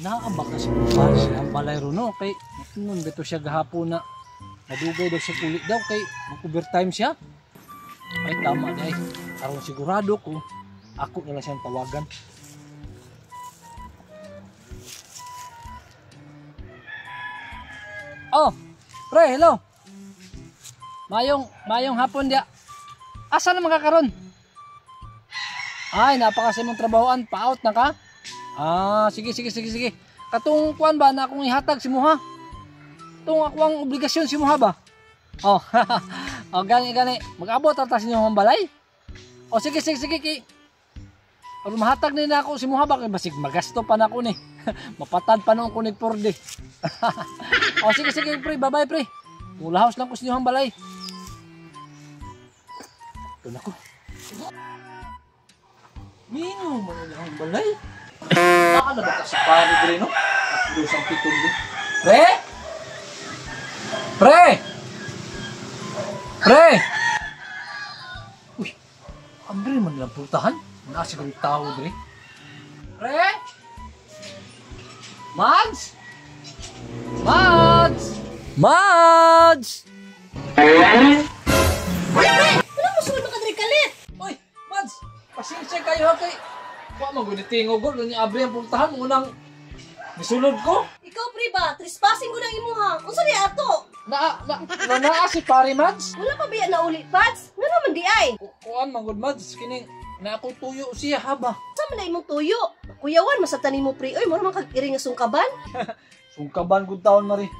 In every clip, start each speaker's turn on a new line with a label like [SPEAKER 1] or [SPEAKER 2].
[SPEAKER 1] Naabak na si kumpare ang balay ro no kay nun beto siya gahapon na nadugay daw siya kulit daw kay mag-overtime siya. Ay tama di ay aron sigurado ko ako na lang siyang tawagan. Oh, pre, hello. Mayong hapon dia. Asa naman ka karon? Ay, napakasay mong trabahoan, pa-out na ka? Ah, sige. Katong kuan ba na akong ihatag si Muha? Tung ako ang obligasyon si Muha ba? Oh, oh gani. Mag-abot ta sa inyong balay. Oh, sige ki. Aron mahatag ni na ako si Muha ba kay basig magasto pa na ako ni. Mapatad pa noon ko ni Porde. Oh, sige pre, bye-bye pre. Mulahos lang ko sa inyong balay. Ito na ko. Mino man ang balay. Baka na ba ka si pare dre no? At dosang pitong din. Pre! Pre! Pre! Uy, ambre man lang pultahan. Naa siguro tao dre. Pre! Mads! Mads! Mads!
[SPEAKER 2] Pre! Wala mo sulod ka dre kalit!
[SPEAKER 1] Uy, Mads! Pasensya kayo ha kay... Wa man gud tingog gud ni abri ang pultahan unang nisulod ko.
[SPEAKER 2] Ikaw pre ba, trespassing gud ang imuha. Unsa di ato?
[SPEAKER 1] Naa si pare Mads.
[SPEAKER 2] Wala pa biya na uli Pads? Ngano man di ay?
[SPEAKER 1] Kuan man gud Mads kining na ako tuyo siya ha ba.
[SPEAKER 2] Sa man na imong tuyo? Kuyawan masabtan nimo pre oy, mura man kag iri nga sungkaban.
[SPEAKER 1] Sungkaban gud taon mari.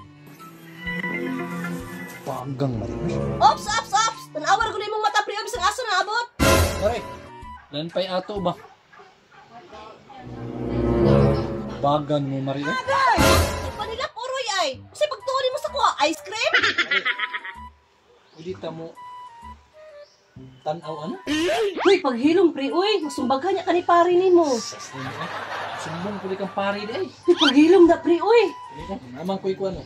[SPEAKER 1] Pagang mari.
[SPEAKER 2] Ops ops ops. Tan-awar gud imong mata pre, bisang asa na abot.
[SPEAKER 1] Mari. Lan pay ato ba? Bagan mo mari.
[SPEAKER 2] Agay! Panilap oroy ay. Unsay pagtuon nimo sa kuha? Ice cream?
[SPEAKER 1] Pwede ta mo tan-aw ano?
[SPEAKER 2] Uy, paghilom pre, uy, masumbagan niya kani pare nimo.
[SPEAKER 1] Sumbong pud kang pare di ay.
[SPEAKER 2] Uy, paghilom na pre, uy.
[SPEAKER 1] Naman ko ikuan no.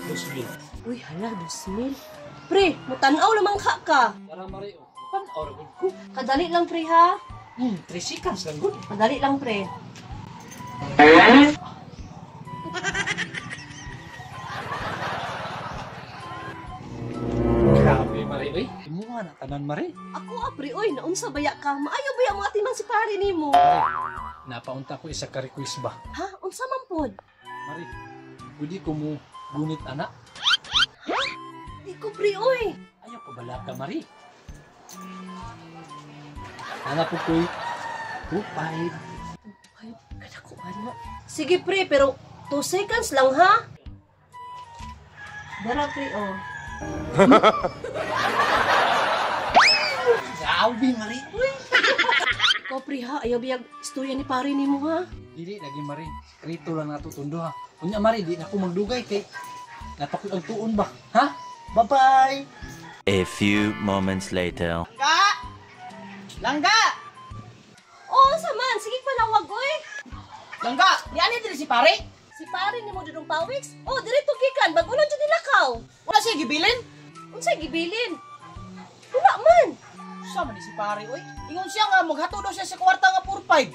[SPEAKER 1] 2,000.
[SPEAKER 2] Uy, hala, 2,000. Pre, mutan-aw lamang ka.
[SPEAKER 1] Para mari oh. Tan-aw ra gud ko.
[SPEAKER 2] Kadali lang pre ha.
[SPEAKER 1] 3 seconds lang gud.
[SPEAKER 2] Madali lang pre.
[SPEAKER 1] Grabe mari oy. Imuha na tanan mari.
[SPEAKER 2] Ako ah pre oy, naunsa baya ka? Maayo baya mo atiman si pare nimo.
[SPEAKER 1] Napaunta ko isa ka request ba?
[SPEAKER 2] Ha? Unsa man pod?
[SPEAKER 1] Mari, pwede ko mo gunit ana?
[SPEAKER 2] Ha? Di ko pre oy.
[SPEAKER 1] Ayaw ko bala ka mari. Ana po ko'y 2,500.
[SPEAKER 2] 2,500? Kada ko ana. Sige pre, pero 2 seconds lang ha? Dara pre oh.
[SPEAKER 1] Grabe mari.
[SPEAKER 2] Uy. Ikaw pre ha, ayaw biyag istorya ni pare nimo ha?
[SPEAKER 1] Dili lagi mari. Krito lang nato tundo ha. Unya mari, di na ako magdugay kay napakoy ang tuon ba? Ha? Bye-bye!
[SPEAKER 3] A few moments later.
[SPEAKER 4] Langga! Langga!
[SPEAKER 2] Oo, sa man. Sige panawag, oy.
[SPEAKER 4] Langga! Niani diri si pare?
[SPEAKER 2] Si pare nimo dudong pawiks? Oh, diri to gikan. Bago lang dyan nilakaw.
[SPEAKER 4] Wala siya gibilin?
[SPEAKER 2] Unsay gibilin? Wala man.
[SPEAKER 4] Sa man ni si pare, oy. Ingon siya nga, maghato daw siya sa kwarta nga 4-5.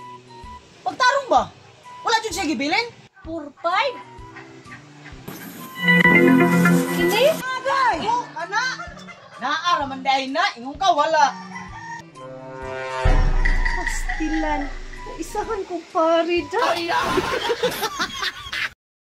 [SPEAKER 4] Pagtarong ba? Wala dyan siya gibilin?
[SPEAKER 2] 4-5? Kini?
[SPEAKER 4] Agay! Oh, kana! Naara man dahil na, ingon ka wala.
[SPEAKER 2] Pastilan. Naisahan ko pare da.